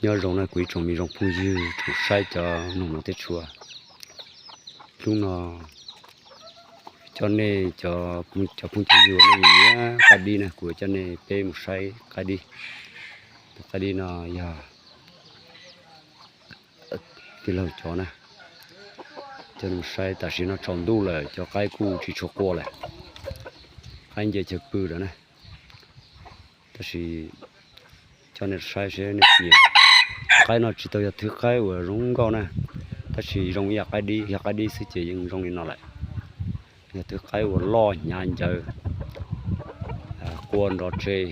Nyob zoo na kuv ib tsoom me zoo phooj ywg tsoom saib cov noog no thiab tshua. Hnub no coj nej cov phooj cov ywg uas nej nyiam qaib dib na, kuv coj nej peb mus saib qaib dib. Tus qaib dib no yog tij laug cov na, coj nej mus saib. Tam sim no tsaus ntuj lawm cov qaib kuj tsis tshua qua lawm, qaib nce chaw pw lawm na. Tab sis coj nej saib seb nej nyiam. Qaib no tsis tau yog thwb qaib uas zoo nkauj na, tab sis zoo ib yam qaib dib, yog qaib dib xwb ces yeej zoo li no lawm. Yog thwb qaib uas loj hnyav ncawv, qua nrov tseg.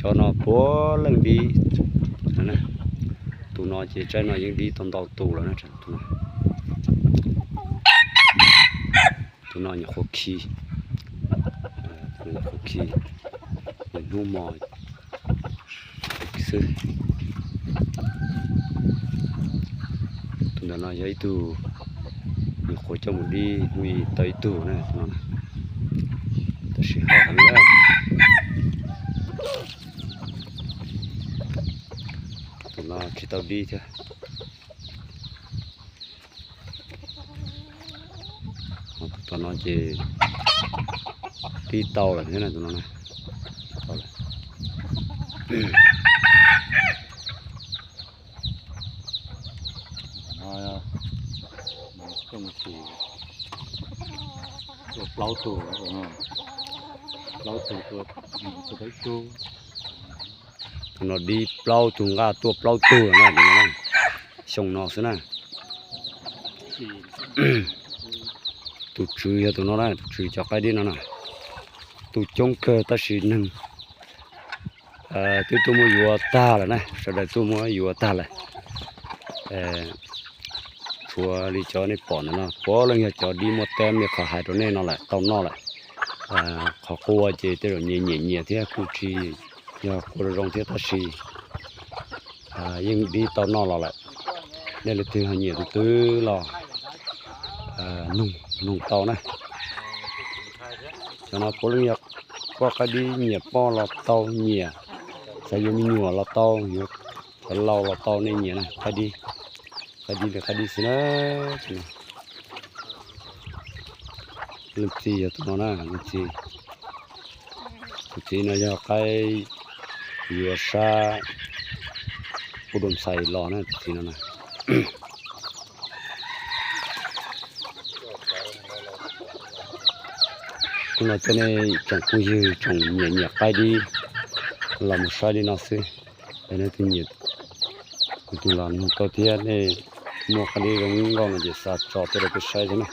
Cov no puav leej dib. Tus no ces tsaib no yeej dib tau ntau tus lawm na. Tus no nyuam qhuav khi, nyuam qhuav khi, hnub hmo xwb. Tus ntawm no yog ib tug nyuam qhuav coj mus dib hnub i tau ib tug na, tus no na. Tab sis haj heev na. Tus no tsis tau dib thiab. Tus tom no ces dib tau lawm thiab na, tus no na. Tau lawm. Tua plaub tug, plaub tug tua, tua tau ib tug. Tus no dib plaub tug nqaj tuaj plaub tug na, xyoo no xwb na. Tus tswv yog tus no na, tus tswv cov qaib dib no na. Tus coob kawg tab sis neeg twb tuaj muab yuav tag lawm na, sawv daws tuaj muab yuav tag lawm. Tshuav li cov nej pom ntawm no puav leej yog cov dib muaj teeb li qhov hais rau nej no lawm, tau noj lawm. Qhov qua ces tej zaum nyias nyiam nyiam thiab kuj tsis yog qua zoo zoo thiab tab sis yeej dib tau noj los lawm. Nej leej twg ho nyiam tus twg los noog tau na. Cov no puav leej yog poj qaib dib, nyiam poj los tau, nyiam xav yuav me nyuam los tau, yuav cov laus los tau, nej nyiam na, qaib dib. Qaib dib li qaib dib xwb na. Leej txiv yog tus no na, leej txiv. Tus txiv no yog qaib yuav sab Pub Doo Xais los na, tus txiv no na. Hnub no coj nej tsoom phooj ywg tsoom nyiam nyiam qaib dib los mus saib li no xwb. Es nej tus nyiam, kuv tus los nug tau thiab, nej muaj qaib dib zoo nkauj no ces xa tso tuaj rau peb saib thiab na.